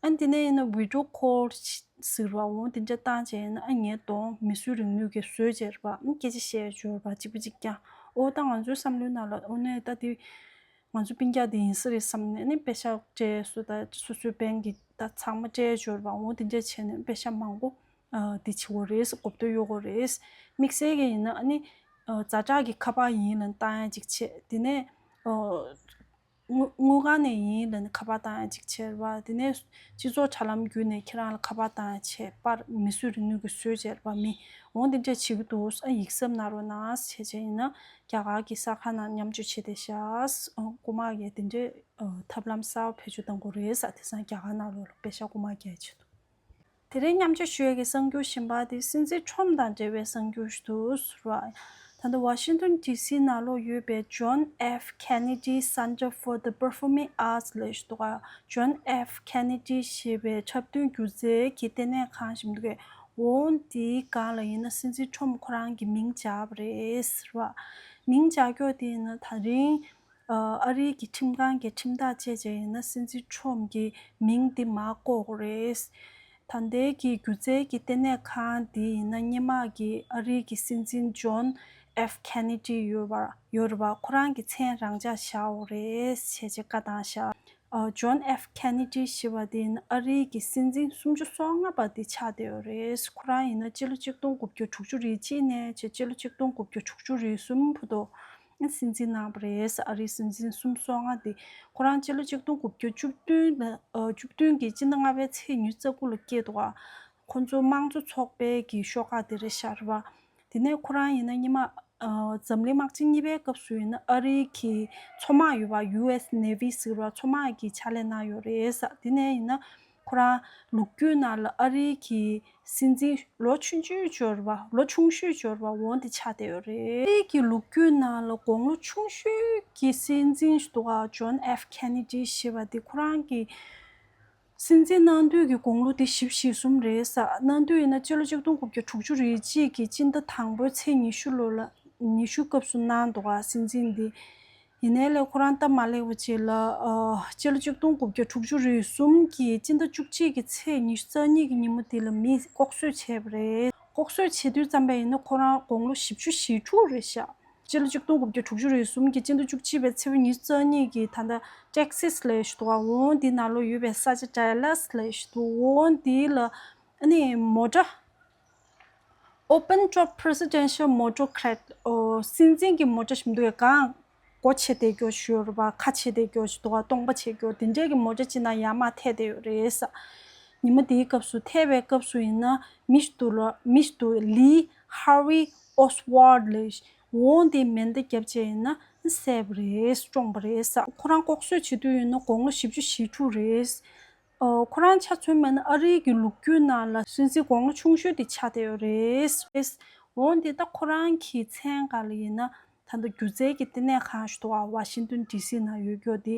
ཨ་ནི་དེ་ནས་ཡིན་ན་video call་ཟེར་བ་འོ་དེ་འདྲ་བཏང་བྱས་ཡིན་ན་ཨ་ཉའི་གདོང་མི་གསོད་རིང་ལུགས་ཀྱིས་བཟོས་བྱས་རེད་བ། ཨ་ནི་སྐད་ཆ་བཤད་ཡ་ཅིག་ཡོད་རེད་བ། གཅིག་པ་གཅིག་རྐྱང་། འོ་ད་ང་ཚོའི་བསམ་བློའི་ནང་ལ་འོ་ནས་ད་དེ་ང་ཚོ་སྤུན་ཀྱག་དེ་ཡིན་ས་རེད་བསམ་ནས་ཨ་ནི་པེ་ཤག་སྤྲད་སོ་ད་སོ་སོའི་bank་གི་ད་ཚང་མ་སྤྲད་ཡ་ཅིག་ཡོད་རེད་བ། འོ་དེ་འདྲ་བྱས་ནས་པེ་ཤག་མང་པོ་ཨ་དེ་བྱེད་ཀྱི་ཡོད་རེད། གོ་བརྡ་གཡོག་གི་ཡོད་རེད། དམིགས་བསལ་གྱི་ཡིན་ན་ཨ་ནི་ཨ་ཛ་དྲག་གི་ཁ་པར་ཡིན་ལབ་བཏང་ཡ་ཅིག་བྱས། དེ་ནས་ཨ་དངུལ་དངུལ་ཁང་ནས་ཡིན་ལབ་ནས་ཁ་པར་བཏང་ཡ་ཅིག་བྱས་རེད་བ། དེ་ནས་སྤྱི་ཚོགས་དྲ་ལམ་བརྒྱུད་ནས་ཁྱེད་རང་ལ་ཁ་པར་བཏང་ཡ་བྱས། པར་མི་གསོད་རིང་ལུགས་ཀྱིས་བཟོས་བྱས་རེད་བ། མི་འོ་དེ་འདྲས་བྱེད་ཀྱི་འདུག་ཨ་ཡིག་ཚང་གནང་རོགས་གནང་བྱས་བྱས་ཡིན་ན་རྒྱ་གར་གྱི་གསར་ཁང་ནང་མཉམ་སྤྱོད་བྱས་བསྡད་ཤག་ཨ་རྐུ་མ་གིས་དེ་འདྲས་ཨ་ཐབས་ལམ་གསར་པ་བེད་སྤྱོད་གཏང་གི་ཡོད་རེད་ཟེར། དེང་སང་རྒྱ་གར་ནང་ལོགས་ལ་པེ་ཤག་རྐུ་མ་རྒྱག་ཆེད་དུ། དེ་རིང་མཉམ་སྤྱོད་ཞུ་ཡས་ཀྱི་གསར་འགྱུར་གཞན་པ་དེ་སྲིད་འཛིན་ཁྲོམ་དང་འབྲེལ་བའི་གསར་འགྱུར་ཞིག་འདུག་ཟེར་བ། ད་ལྟ་Washington D C་ནང་ལོགས་ཡོད་པའི་John F Kennedy Center for the Performing Arts་ལབ་ཞིག་འདུག་ག John F Kennedy་ཞེས་པའི་འཁྲབ་སྟོན་སྒྱུ་རྩལ་གྱི་ལྟེ་གནས་ཁང་ཞིག་འདུག་གས། འོ་དེའི་སྒང་ལ་ཡིན་ན་སྲིད་འཛིན་ཁྲོམ་ཁོ་རང་གི་མིང་བཞག་པ་རེད་ཟེར་བ། མིང་བཞག་རྒྱུ་དེ་ཡིན་ན་ད་རིང་ཨ་རིའི་གི་ཁྲིམས་ཁང་གི་ཁྲིམས་ཐག་བཅད་བྱས་ཡིན་ན་སྲིད་འཛིན་ཁྲོམ་གྱི་མིང་འདི་མར་བཀོད་དགོས་རེད། ད་ལྟའི་གི་སྒྱུ་རྩལ་གྱི་ལྟེ་གནས་ཁང་འདི་ཡིན་ན་སྔོན་མ་གི་ཨ་རིའི་གི་སྲིད་འཛིན་John F Kennedy་ཡོད་པ་ཡོད་རེད་པ། ཁོ་རང་གི་མཚན་རང་འཇགས་བཞག་དགོས་རེད་ཟེར་བྱས་བཀའ་བཏང་བཞག་ཨ་John F Kennedy་ཞེས་པ་དེ་ཡིན་ན་ཨ་རིའི་གི་སྲིད་འཛིན་སུམ་ཅུ་སོ་ལྔ་པ་དེ་ཆགས་བསྡད་ཡོད་རེད། ཁོ་རང་ཡིན་ན་སྤྱི་ལོ་ཆིག་སྟོང་དགུ་བརྒྱ་དྲུག་ཅུ་རེ་གཅིག་ནས་བྱས་སྤྱི་ལོ་ཆིག་སྟོང་དགུ་བརྒྱ་དྲུག་ཅུ་རེ་གསུམ་བར་དུ་སྲིད་འཛིན་གནང་བ་རེད། ཨ་རིའི་སྲིད་འཛིན་སུམ་ཅུ་སོ་ལྔ་དེ་ཁོ་རང་སྤྱི་ལོ་ཆིག་སྟོང་དགུ་བརྒྱ་བཅུ་བདུན་ལ་ཨ་བཅུ་བདུན་གི་སྤྱི་ཟླ་ལྔ་པའི་ཚེས་ཉི་ཤུ་རྩ་དགུ་ལ་སྐྱེས་འདུག་ག་ཁོ་ཚོ་དམངས་གཙོ་ཚོགས་པའི་གི་ཤོག་ཁག་དེ་རེད་ཤག་རེད་པ། དེ་ནས་ཁོ་རང་ཡིན་ན་སྔོན་མ་ཨ་འཛམ་གླིང་དམག་ཆེན་གཉིས་པའི་སྐབས་སུ་ཡིན་ན་ཨ་རིའི་གི་མཚོ་དམག་ཡོད་པ། U S Navy་ཟེར་བ། མཚོ་དམག་གི་ཕྱག་ལས་གནང་ཡོད་རེད་ས། དེ་ནས་ཡིན་ན་ཁོ་རང་ལོ་རྒྱུས་ནང་ལ་ཨ་རིའི་གི་སྲིད་འཛིན་ལོ་ཆུང་ཤོས་ཅིག་ཡོད་རེད་པ། ལོ་ཆུང་ཤོས་ཅིག་ཡོད་རེད་པ། འོ་དེ་ཆགས་བསྡད་ཡོད་རེད། ཨ་རིའི་གི་ལོ་རྒྱུས་ནང་ལ་དགུང་ལོ་ཆུང་ཤོས་ཀྱི་སྲིད་འཛིན་ཞིག་འདུག་ག John F Kennedy་ཞེས་པ་དེ་ཁོ་རང་གི་སྲིད་འཛིན་གནང་དུས་ཀྱི་དགུང་ལོ་དེ་བཞི་བཅུ་ཞེ་གསུམ་རེད་ས། གནང་དུས་ཡིན་ན་སྤྱི་ལོ་ཆིག་སྟོང་དགུ་བརྒྱ་དྲུག་ཅུ་རེ་གཅིག་གི་སྤྱི་ཟླ་དང་པོའི་ཚེས་ཉི་ཤུ་ལོ་ལ་ཉི་ཤུ་སྐབས་སུ་གནང་འདུག་ག་སྲིད་འཛིན་འདི། ཡིན་ནའི་ལས་ཁོ་རང་སྟབས་མ་ལེགས་པ་ཅིག་ལ་ཨ་སྤྱི་ལོ་ཆིག་སྟོང་དགུ་བརྒྱ་དྲུག་ཅུ་རེ་གསུམ་གྱི་སྤྱི་ཟླ་བཅུ་གཅིག་གི་ཚེས་ཉི་ཤུ་རྩ་གཉིས་ཀྱི་ཉིན་མོ་དེ་ལ་མིས་ལྐོག་གསོད་བྱས་པ་རེད། ལྐོག་གསོད་བྱེད་དུས་ཙམ་པ་ཡིན་ན་ཁོ་རང་དགུང་ལོ་བཞི་བཅུ་ཞེ་དྲུག་རེད་ཤག་སྤྱི་ལོ་ཆིག་སྟོང་དགུ་བརྒྱ་དྲུག་ཅུ་རེ་གསུམ་གྱི་སྤྱི་ཟླ་བཅུ་གཅིག་པའི་ཚེས་པ་ཉི་ཤུ་རྩ་གཉིས་ཀྱི་ད་ལྟ་Texas་ལབ་ཞིག་འདུག་ག་འོ་འདི་ནང་ལོགས་ཡོད་པའི་ས་ཆ་Dallas་ལབ་ཞིག་འདུག་འོ་འདི་ལ་ཨ་ནི་མོ་ཊ་Open Top Presidential Motorcade་ཨོ་སྲིད་འཛིན་གྱི་མོ་ཊ་ཞིག་འདུག་ག་སྒོ་ཕྱེ་བསྡད་རྒྱུ་ཞིག་ཡོད་རེད་པ། ཁ་ཕྱེ་བསྡད་རྒྱུ་ཞིག་འདུག་ག་སྟོང་པ་ཕྱེ་རྒྱུ་དེ་འདྲས་ཀྱི་མོ་ཊ་ཅིག་ནང་ཡར་མར་ཐད་བསྡད་ཡོད་རེད་ས། ཉི་མ་དེའི་སྐབས་སུ་ཐལ་བའི་སྐབས་སུ་ཡིན་ན་མི་ཞིག་འདུག་ལ། མི་ཞིག་འདུག་ལི་ཧར་ཝི་ཨོ་སི་ཝར་ལི། འོ་དེ་མེ་མདའ་བརྒྱབ་བྱས་ཡིན་ན་བསད་པ་རེད། བཅོམ་པ་རེད་ས། ཁོ་རང་ལྐོག་གསོད་བྱེད་དུས་ཡིན་ན་དགུང་ལོ་བཞི་བཅུ་ཞེ་དྲུག་རེད། ཨོ། ཁོ་རང་ཆ་མཚོན་པ་ན་ཨ་རིའི་གི་ལོ་རྒྱུས་ནང་ལ་སྲིད་འཛིན་དགུང་ལོ་ཆུང་ཤོས་དེ་ཆགས་བསྡད་ཡོད་རེད། འོན་ཏེ་ད་ཁོ་རང་གི་མཚན་སྒང་ལ་ཡིན་ན་ད་ལྟ་སྒྱུ་རྩལ་གྱི་ལྟེ་གནས་ཁང་ཞིག་འདུག་བ། ཝ་ཤིང་ཏོན་ཌི་སི་ནང་ཡོད་རྒྱུ་དེ།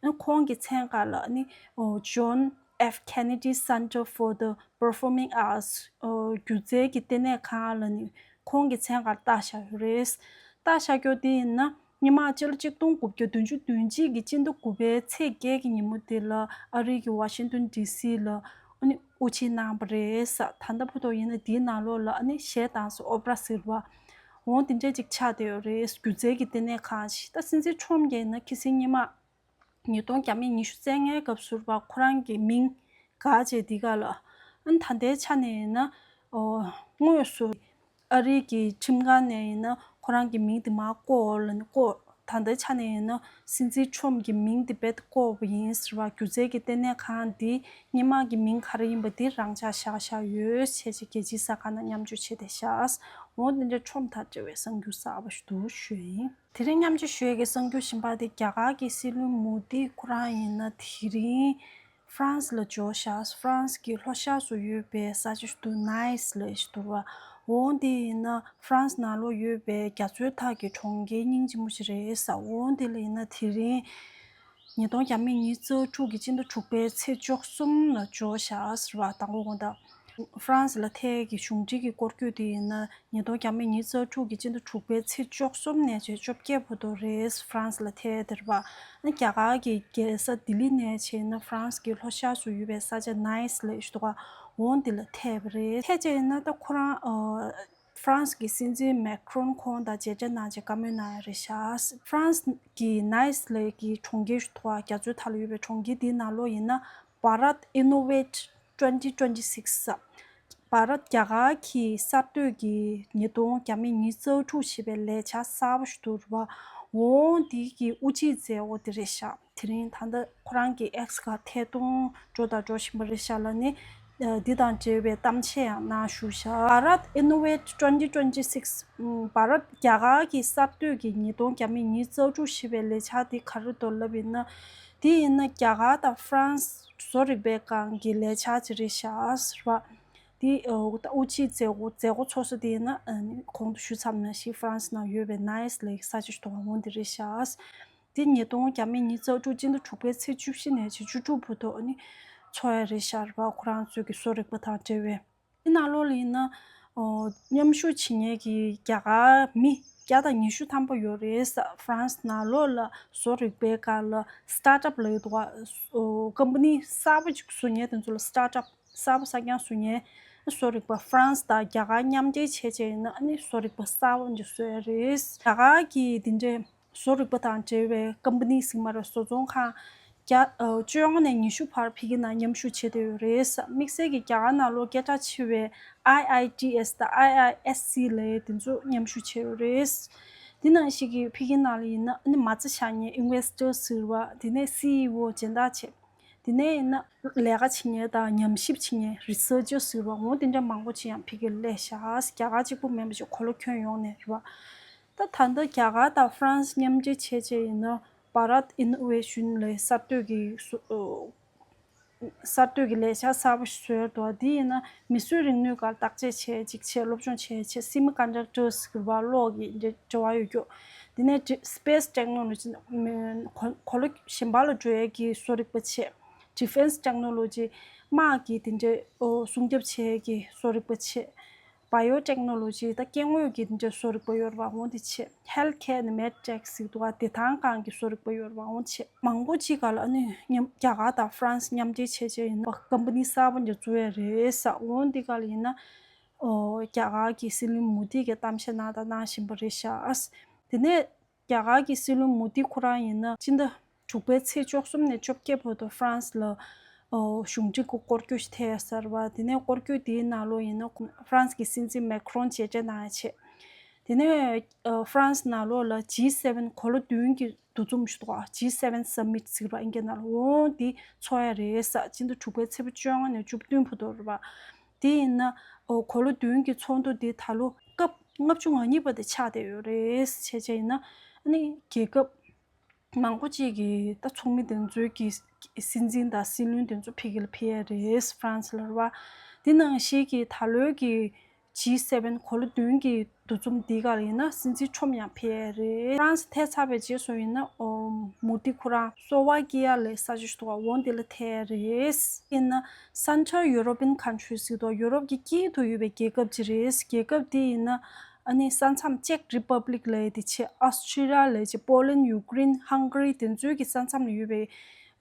ཨ་ཁོང་གི་མཚན་སྒང་ལ་ནི་ཨོ། John F Kennedy Center for the Performing Arts ཨོ། སྒྱུ་རྩལ་གྱི་ལྟེ་གནས་ཁང་ལ་ནི་ཁོང་གི་མཚན་སྒང་ལ་བཏགས་བཞག་ཡོད་རེད། བཏགས་བཞག་རྒྱུ་དེ་ཡིན་ན། སྔོན་མ་སྤྱི་ལོ་གཅིག་སྟོང་དགུ་བརྒྱ་བདུན་ཅུ་དོན་གཅིག་གི་སྤྱི་ཟླ་དགུ་པའི་ཚེས་བརྒྱད་ཀྱི་ཉིན་མོ་དེ་ལ་ཨ་རི་གི་ཝ་ཤིང་ཏོན་ཌི་སི་ལ་ཨ་ནི་དབུ་འབྱེད་གནང་བ་རེད་ས། ད་ལྟ་བར་དུ་ཡིན་ན་དེའི་ནང་ལོགས་ལ་ཨ་ནི་གཞས་གཏོང་ས་ཨོ་པེ་ར་ཟེར་བ། འོ་དེ་འདྲས་ཅིག་ཆགས་བསྡད་ཡོད་རེད། སྒྱུ་རྩལ་གྱི་ལྟེ་གནས་ཁང་ཞིག་ད་སྲིད་འཛིན་ཁྲོམ་གྱིས་ཡིན་ན་ཁ་སང་སྔོན་མ་ཉིས་སྟོང་བརྒྱ་མེད་ཉི་ཤུ་རྩ་ལྔའི་སྐབས་སུ་རེད་པ། ཁོ་རང་གི་མིང་བཀག་བྱས་དེ་ག་ལ། ཨ་ནི་ད་ལྟའི་ཆ་ནས་ཡིན་ན་ཨོ། དངོས་སུ་ཨ་རི་གི་ཁྲིམས་ཁང་ནས་ཡིན་ན་ཁོ་རང་གི་མིང་དེ་མར་བཀོག་ལབ་ནས་བཀོག་ད་ལྟའི་ཆ་ནས་ཡིན་ན་སྲིད་འཛིན་ཁྲོམ་གྱི་མིང་དེ་རྦད་དེ་བཀོག་པ་ཡིན་ཟེར་བ། སྒྱུ་རྩལ་གྱི་ལྟེ་གནས་ཁང་དེ་སྔོན་མ་གི་མིང་ག་རེ་ཡིན་པ་དེ་རང་འཇགས་བཞག་བཞག་ཡོད་བྱས་བྱས་རྒྱལ་སྤྱིའི་གསར་ཁང་ནང་མཉམ་སྤྱོད་བྱས་བསྡད་ཤག་འོ་དེ་འདྲ་ཁྲོམ་དང་འབྲེལ་བའི་གསར་འགྱུར་གསར་པ་ཞིག་འདུག་ཞུ་ཡིན། དེ་རིང་མཉམ་སྤྱོད་ཞུ་ཡས་ཀྱི་གསར་འགྱུར་གཞན་པ་དེ་རྒྱ་གར་གྱི་སྲིད་བློན་མོ་དི་ཁོ་རང་ཡིན་ན་དེ་རིང་ཧྥ་རན་སི་ལ་འབྱོར་ཤག་ཧྥ་རན་སི་གི་ལྷོ་ཤར་སུ་ཡོད་པའི་ས་ཆ་ཞིག་ཏུ་ནཱིས་ལབ་ཞིག་འདུག་བ། འོ་དེ་ཡིན་ན་ཧྥ་རན་སི་ནང་ལོགས་ཡོད་པའི་རྒྱ་མཚོའི་ཐག་གི་གྲོང་ཁྱེར་སྙིང་རྗེ་མོ་ཞིག་རེད་ས། འོ་དེ་ལ་ཡིན་ན་དེ་རིང་ཉིས་སྟོང་བརྒྱ་མེད་ཉི་ཤུ་རྩ་དྲུག་གི་སྤྱི་ཟླ་དྲུག་པའི་ཚེས་བཅུ་གསུམ་ལ་འབྱོར་ཤག་ཟེར་བ། དང་པོ་དགོངས་དག་ཧྥ་རན་སི་ལ་ཐད་ཀྱི་གཞུང་འབྲེལ་གྱི་སྐོར་སྐྱོད་དེ་ཡིན་ན་ཉིས་སྟོང་བརྒྱ་མེད་ཉི་ཤུ་རྩ་དྲུག་གི་སྤྱི་ཟླ་དྲུག་པའི་ཚེས་བཅུ་གསུམ་ནས་བྱས་བཅོ་བརྒྱད་བར་དུ་རེད། ཧྥ་རན་སི་ལ་ཐད་དེ་རེད་པ། ཨ་རྒྱ་གར་གྱི་རྒྱལ་ས་ལྡི་ལི་ནས་བྱས་ན་ཧྥ་རན་སི་གི་ལྷོ་ཤར་སུ་ཡོད་པའི་ས་ཆ་ནཱིས་ལབ་ཞིག་འདུག་ག་འོ་འདི་ལ་ཐད་པ་རེད། ཐད་བྱས་ཡིན་ན་ད་ཁོ་རང་ཨ། ཧྥ་རན་སི་གི་སྲིད་འཛིན་མེག་ཁྲོན་ཁོང་དང་མཇལ་འཕྲད་གནང་བྱས་བཀའ་མོལ་གནང་ཡ་རེད་ཤག་ཧྥ་རན་སི་གི་ནཱིས་ལབ་ཀྱི་གྲོང་ཁྱེར་ཞིག་འདུག་ག་རྒྱ་མཚོའི་མཐའ་ལ་ཡོད་པའི་གྲོང་ཁྱེར་འདིའི་ནང་ལོགས་ཡིན་ན་Bharat Innovate twenty twenty-six བར་རྒྱ་གར་གྱི་གསར་གཏོད་ཀྱི་ཉིས་སྟོང་བརྒྱ་མེད་ཉི་ཤུ་རྩ་དྲུག་ཞེས་པའི་ལས་འཆར་གསར་པ་ཞིག་འདུག་རེད་པ། འོ་འདི་གི་དབུ་འབྱེད་མཛད་སྒོ་དེ་རེད་ཤག་དེ་རིང་ད་ལྟ་ཁོ་རང་གི་ཨེག་སི་སྒང་ཐད་གཏོང་འགྲོ་དང་འགྲོ་བཞིན་པ་རེད་ཤག་ལ་ནི་འདི་དང་འབྲེལ་བའི་གཏམ་བཤད་ཡང་གནང་བཞུགས་ཤག Bharat Innovate twenty twenty-six བར་རྒྱ་གར་གྱི་གསར་གཏོད་ཀྱི་ཉིས་སྟོང་བརྒྱ་མེད་ཉི་ཤུ་རྩ་དྲུག་ཞེས་པའི་ལས་འཆར་དེ་ག་རེ་འདུག་ལབ་ཡིན་ན། དེ་ཡིན་ན་རྒྱ་གར་དང་ཧྥ་རན་སི་བཟོ་རིག་པའི་སྒང་གི་ལས་འཆར་ཅིག་རེད་ཤག་ཟེར་བ། དེ་ཨ་དབུ་འབྱེད་མཛད་སྒོ་མཛད་སྒོ་ཚོགས་ས་དེ་ཡིན་ན་ཨ་ནི་གོང་དུ་ཞུས་ཚར་བ་ནང་བཞིན་ཧྥ་རན་སི་ནང་ཡོད་པའི་ནཱིས་ལབ་ས་ཆ་ཞིག་འདུག་ག་འོ་འདི་རེད་ཤག་དེ་ཉིས་སྟོང་བརྒྱ་མེད་ཉི་ཤུ་རྩ་དྲུག་སྤྱི་ཟླ་དྲུག་པའི་ཚེས་བཅུ་བཞི་ནས་བྱས་བཅུ་དྲུག་བར་དུ་ཨ་ནི་འཚོགས་ཡ་རེད་ཤག་རེད་པ། ཁོ་རང་ཚོའི་གི་བཟོ་རིག་པ་དང་འབྲེལ་བའི། དེ་ནང་ལོགས་ལ་ཡིན་ན་ཨོ་མཉམ་ཞུགས་བྱེད་མཁན་གྱི་རྒྱ་གར་མི་བརྒྱ་དང་ཉི་ཤུ་ཐམ་པ་ཡོད་རེད་ས། ཧྥ་རན་སི་ནང་ལོགས་ལ་བཟོ་རིག་པའི་སྒང་ལ་སི་ཊར་ཊབ་ལབ་ཡོད་འདུག་ག་ཨོ་ཀམ་པ་ནི་གསར་པ་ཅིག་བཟོ་མཁན་དེ་ཚོ་ལ་སི་ཊར་ཊབ་གསར་པ་གསར་རྐྱང་བཟོ་མཁན་བཟོ་རིག་པ་ཧྥ་རན་སི་དང་རྒྱ་གར་མཉམ་འབྲེལ་བྱས་བྱས་ཡིན་ན་ཨ་ནི་བཟོ་རིག་པ་གསར་པ་འདི་བཟོ་ཡ་རེད། རྒྱ་གར་གྱི་དེ་འདྲའི་བཟོ་རིག་པ་དང་འབྲེལ་བའི་ཀམ་པ་ནི་ཟེར་གྱི་མ་རེད། བཟོ་ཚོང་ཁང་བརྒྱ་ཨ་བཅོ་ལྔ་ནས་ཉི་ཤུ་བར་ཕ་གི་ནང་མཉམ་ཞུགས་བྱེད་བསྡད་ཡོད་རེད། དམིགས་བསལ་གྱི་རྒྱ་གར་ནང་ལོགས་སྐད་གྲགས་ཆེ་བའི་ཨའི་ཨའི་ཊི་ཨེས་དང་ཨའི་ཨའི་ཨེས་སི་ལབ་ཡ་དེ་ཚོ་མཉམ་ཞུགས་བྱས་ཡོད་རེད། དེ་ནང་བཞིན་གྱི་ཕ་གི་ནང་ལ་ཡིན་ན་ཨ་ནི་མ་རྩ་བཞག་མཁན་ཨིན་ཝེ་སི་ཊར་ཟེར་བ། དེ་ནས་སི་ཨི་ཨོ་སྦྱིན་བདག་བྱས། དེ་ནས་ཡིན་ན་ལས་ཀ་བྱེད་མཁན་དང་ཉམས་ཞིབ་བྱེད་མཁན་རི་སར་ཅར་ཟེར་བ་འོ་དེ་འདྲ་མང་པོ་ཅིག་ཡང་ཕ་གིར་སླེབས་ཤག་རྒྱ་གར་གཅིག་པུ་མིན་པ་ཅིག་གོ་ལ་ཁྱོན་ཡོངས་ནས་རེད་བ། ད་ད་ལྟ་རྒྱ་གར་དང་ཧྥ་རན་སི་མཉམ་འབྲེལ་བྱས་བྱས་ཡིན་ན་Bharat Innovation ལས་གསར་གཏོད་ཀྱི་བཟོ་གསར་གཏོད་ཀྱི་ལས་འཆར་གསར་པ་ཞིག་བཟོས་འདུག་དེ་ཡིན་ན་མིས་བཟོས་རིག་ནུས་སྒང་བརྟག་དཔྱད་བྱས་ཅིག་བྱས་སློབ་སྦྱོང་བྱས་བྱས་སི་མི་ཀོན་ཌག་ཊར་ཟེར་བ་གློག་གི་འབྲེལ་བ་ཡོད་རྒྱུ། དེ་ནས་སི་པེ་སི་ཊེག་ནོ་ལོ་ཇི་གོ་ལ་གཞན་པ་ལ་འགྲོ་ཡས་ཀྱི་བཟོ་རིག་པ་བྱས། ཌི་ཕེན་སི་ཊེག་ནོ་ལོ་ཇི་དམག་གི་དེ་འདྲའི་ཨོ་སྲུང་སྐྱོབ་བྱེད་ཡས་ཀྱི་བཟོ་རིག་པ་བྱས། བྷའི་ཡོ་ཊེག་ནོ་ལོ་ཇི་ད་སྐྱེ་དངོས་ཀྱི་དེ་འདྲའི་བཟོ་རིག་པ་ཡོད་རེད་བ། འོ་དེ་བྱས། ཧེལ་ཐི་ཁེར་ནི་མེད་ཊེག་ཟེར་འདུག་ག་བདེ་ཐང་སྒང་གི་བཟོ་རིག་པ་ཡོད་རེད་བ། འོ་དེ་བྱས། མང་པོ་ཅིག་སྒང་ལ་ཨ་ནི་མཉམ་རྒྱ་གར་དང་ཧྥ་རན་སི་མཉམ་འབྲེལ་བྱས་བྱས་ཡིན་ན་ཀམ་པ་ནི་གསར་པ་འདི་བཙུགས་ཡས་རེད་ས། འོ་འདི་སྒང་ལ་ཡིན་ན་ཨོ་རྒྱ་གར་གྱི་སྲིད་བློན་མོ་དི་གིས་གཏམ་བཤད་གནང་དང་གནང་བཞིན་པ་རེད་ཤག་དེ་ནས། རྒྱ་གར་གྱི་སྲིད་བློན་མོ་དི་ཁོ་རང་ཡིན་ན་སྤྱི་ཟླ་དྲུག་པའི་ཚེས་བཅུ་གསུམ་ནས་བཅོ་བརྒྱད་བར་དུ་ཧྥ་རན་སི་ལ་ཨོ་གཞུང་འབྲེལ་གྱི་སྐོར་སྐྱོད་ཞིག་ཐེབས་ཡོད་ས་རེད་བ། དེ་ནས་སྐོར་སྐྱོད་དེའི་ནང་ལོགས་ཡིན་ན་ཧྥ་རན་སི་གི་སྲིད་འཛིན་མེག་ཁྲོན་མཇལ་འཕྲད་གནང་ཡ་བྱས། དེ་ནས་ཨ་ཧྥ་རན་སི་ནང་ལོགས་ལ་ཇི་སེ་ཝེན་གོ་ལ་བདུན་གྱི་འདུ་འཛོམས་ཞུ་དོག་ཇི་སེ་ཝེན་སམ་མིཊ་ཟེར་བ་ཨིན་སྐད་ནང་ལ་འོང་དེ་ཚོགས་ཡ་རེད་ས། སྤྱི་ཟླ་དྲུག་པའི་ཚེས་པ་བཅོ་ལྔ་ནས་བཅུ་བདུན་བར་དུ་རེད་བ། དེ་ཡིན་ན་ཨོ་གོ་ལ་བདུན་གྱི་ཚོགས་འདུ་དེ་ད་ལོ་སྐབས་ལྔ་བཅུ་ང་གཉིས་པ་དེ་ཆགས་བསྡད་ཡོད་རེད། བྱས་བྱས་ཡིན་ན་ཨ་ནི་རྒྱལ་ཁབ་མང་པོ་ཅིག་གི་ད་ཚོགས་མི་དེ་ཚོའི་གི་སྲིད་འཛིན་དང་སྲིད་བློན་དེ་ཚོ་ཕ་གི་ལ་ཕེབས་ཡ་རེད་ཧྥ་རན་སི་ལ་རེད་བ། དེ་ནང་བཞིན་གྱི་ད་ལོའི་གི་ཇི་སེ་ཝེན་གོ་ལ་བདུན་གྱི་འདུ་འཛོམས་འདི་ག་ལ་ཡིན་ན་སྲིད་འཛིན་ཁྲོམ་ཡང་ཕེབས་ཡ་རེད། ཧྥ་རན་སི་ཐད་ཚར་བའི་རྗེས་སུ་ཡིན་ན་ཨོ་མུ་ཏི་ཁོ་རང་སོ་ཝ་ཀི་ཡ་ལ་ས་ཆ་ཞིག་འདུག་བ། འོ་འདི་ལ་ཐད་ཡ་རེད། ཡིན་ན་སན་ཊལ་ཡུ་རོ་པིན་ཁན་ཊི་རི་ཟེར་དུས་ཡུ་རོབ་ཀྱི་དཀྱིལ་དུ་ཡོད་པའི་རྒྱལ་ཁབ་ཅིག་རེད། རྒྱལ་ཁབ་འདི་ཡིན་ན་ཨ་ནི་ས་མཚམས་ཅེག་རི་པབ་ལིག་ལབ་ཡ་དེ་བྱས། ཨོ་སི་ཊི་རི་ཡ་ལབ་ཡ་བྱས། པོ་ལན། ཡུ་ཀེ་རེན། ཧང་ག་རི་དེ་ཚོའི་གི་ས་མཚམས་ལ་ཡོད་པའི་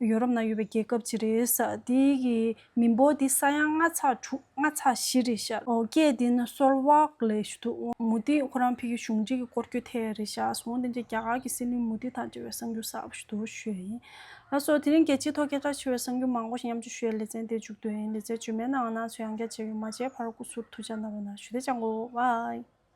ཡུ་རོབ་ནང་ཡོད་པའི་རྒྱལ་ཁབ་ཅིག་རེད་ས། དེའི་གི་མི་འབོར་དེ་ས་ཡ་ལྔ་ཚེག་དྲུག་ལྔ་ཚེག་བཞི་རེད་ཤག་ཨོ་སྐད་དེ་ནི་སོལ་ཝག་ལབ་ཞུ་དུ་མུ་ཏི་ཁོ་རང་ཕ་གི་གཞུང་འབྲེལ་གྱི་སྐོར་སྐྱོད་ཐད་རེད་ཤག་སོང་དེ་འདྲ་རྒྱ་གར་གྱི་སྲིད་བློན་མུ་ཏི་དང་འབྲེལ་བའི་གསར་འགྱུར་གསར་པ་ཞིག་འདུག་ཞུ་ཡ་ཡིན། ལགས་སོ། དེ་རིང་རྒྱལ་སྤྱིའི་ཐོག་སྐད་ཆ་བྱས་པའི་གསར་འགྱུར་མང་པོ་ཞིག་མཉམ་སྤྱོད་ཞུ་ཡ་ལེ་ཚན་དེ་མཇུག་བསྡུ་ཡིན། ལེ་ཚན་རྗེས་མའི་ནང་ང་ནང་ཚོ་ཡང་བསྐྱར་མཇལ་ཡོང་། མ་མཇལ་བར་སྐུ་གཟུགས་ཐུགས་ཅག་གནང་རོགས་གནང་། ཞུ་བདེ་ཅང་གོ་བའི།